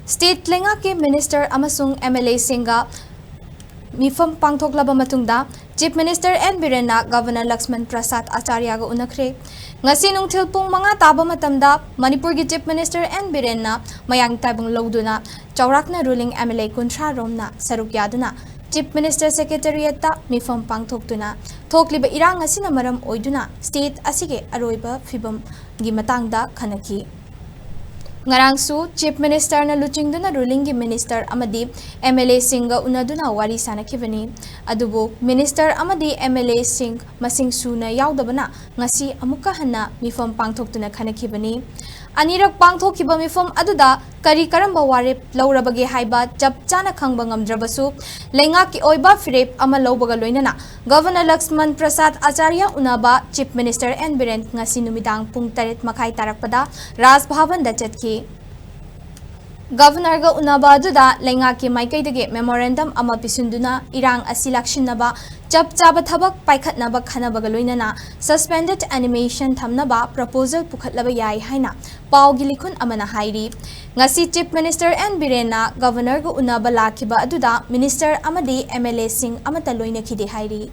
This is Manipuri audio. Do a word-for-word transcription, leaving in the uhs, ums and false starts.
State ꯂꯩꯉꯥꯛꯀꯤ minister ꯑꯃꯁꯨꯡ MLAꯁꯤꯡꯒ ꯃꯤꯐꯝ ꯄꯥꯡꯊꯣꯛꯂꯕ ꯃꯇꯨꯡꯗ Chief Minister N ꯕꯤꯔꯦꯟꯅ Governor Lakshman ꯄ꯭ꯔꯁꯥꯗ ꯑꯆꯥꯔꯌꯒ ꯎꯅꯈ꯭ꯔꯦ꯫ ꯉꯁꯤ ꯅꯨꯡꯊꯤꯜ ꯄꯨꯡ ꯃꯉꯥ ꯇꯥꯕ ꯃꯇꯝꯗ ꯃꯅꯤꯄꯨꯔꯒꯤ Chief Minister N ꯕꯤꯔꯦꯟꯅ ꯃꯌꯥꯡ ꯇꯥꯏꯕꯪ ꯂꯧꯗꯨꯅ ꯆꯥꯎꯔꯥꯛꯅ ruling MLA ꯀꯨꯟꯊ꯭ꯔꯥ ꯔꯣꯝꯅ ꯁꯔꯨꯛ ꯌꯥꯗꯨꯅ Chief Minister Secretariatꯇ ꯃꯤꯐꯝ ꯄꯥꯡꯊꯣꯛꯇꯨꯅ ꯊꯣꯛꯂꯤꯕ ꯏꯔꯥꯡ ꯑꯁꯤꯅ ꯃꯔꯝ ꯑꯣꯏꯗꯨꯅ state ꯑꯁꯤꯒꯤ ꯑꯔꯣꯏꯕ ꯐꯤꯕꯝꯒꯤ ꯃꯇꯥꯡꯗ ꯈꯟꯅꯈꯤ꯫ ꯉꯔꯥꯡꯁꯨ Chief Ministerꯅ ꯂꯨꯆꯤꯡꯗꯨꯅ rulingꯒꯤ minister ꯑꯃꯗꯤ MLAꯁꯤꯡꯒ ꯎꯅꯗꯨꯅ ꯋꯥꯔꯤ ꯁꯥꯅꯈꯤꯕꯅꯤ꯫ ꯑꯗꯨꯕꯨ minister ꯑꯃꯗꯤ MLAꯁꯤꯡ ꯃꯁꯤꯡ ꯁꯨꯅ ꯌꯥꯎꯗꯕꯅ ꯉꯁꯤ ꯑꯃꯨꯛꯀ ꯍꯟꯅ ꯃꯤꯐꯝ ꯄꯥꯡꯊꯣꯛꯇꯨꯅ ꯈꯟꯅꯈꯤꯕꯅꯤ꯫ ꯑꯅꯤꯔꯛ ꯄꯥꯡꯊꯣꯛꯈꯤꯕ ꯃꯤꯐꯝ ꯑꯗꯨꯗ ꯀꯔꯤ ꯀꯔꯝꯕ ꯋꯥꯔꯦꯞ ꯂꯧꯔꯕꯒꯦ ꯍꯥꯏꯕ ꯆꯞ ꯆꯥꯅ ꯈꯪꯕ ꯉꯝꯗ꯭ꯔꯕꯁꯨ, ꯂꯩꯉꯥꯛꯀꯤ ꯑꯣꯏꯕ ꯐꯤꯔꯦꯞ ꯑꯃ ꯂꯧꯕꯒ ꯂꯣꯏꯅꯅ Governor ꯂꯛꯁꯃꯟ ꯄ꯭ꯔꯁꯥꯗ ꯑꯆꯥꯔꯌ ꯎꯅꯕ Chief Minister N ꯕꯤꯔꯦꯟ ꯉꯁꯤ ꯅꯨꯃꯤꯗꯥꯡ ꯄꯨꯡ ꯇꯔꯦꯠ ꯃꯈꯥꯏ ꯇꯥꯔꯛꯄꯗ ꯔꯥꯖ ꯚꯕꯟꯗ ꯆꯠꯈꯤ꯫ Governorꯒ ꯎꯅꯕ ꯑꯗꯨꯗ ꯂꯩꯉꯥꯛꯀꯤ ꯃꯥꯏꯀꯩꯗꯒꯤ memorandum ꯑꯃ ꯄꯤꯁꯤꯟꯗꯨꯅ ꯏꯔꯥꯡ ꯑꯁꯤ ꯂꯥꯛꯁꯤꯟꯅꯕ ꯆꯞ ꯆꯥꯕ ꯊꯕꯛ ꯄꯥꯏꯈꯠꯅꯕ ꯈꯟꯅꯕꯒ ꯂꯣꯏꯅꯅ suspended animation ꯊꯝꯅꯕ proposal ꯄꯨꯈꯠꯂꯕ ꯌꯥꯏ ꯍꯥꯏꯅ ꯄꯥꯎꯒꯤ ꯂꯤꯈꯨꯟ ꯑꯃꯅ ꯍꯥꯏꯔꯤ꯫ ꯉꯁꯤ Chief Minister N ꯕꯤꯔꯦꯟꯅ Governorꯒ ꯎꯅꯕ ꯂꯥꯛꯈꯤꯕ ꯑꯗꯨꯗ minister ꯑꯃꯗꯤ MLAꯁꯤꯡ ꯑꯃꯠꯇ ꯂꯣꯏꯅꯈꯤꯗꯦ ꯍꯥꯏꯔꯤ꯫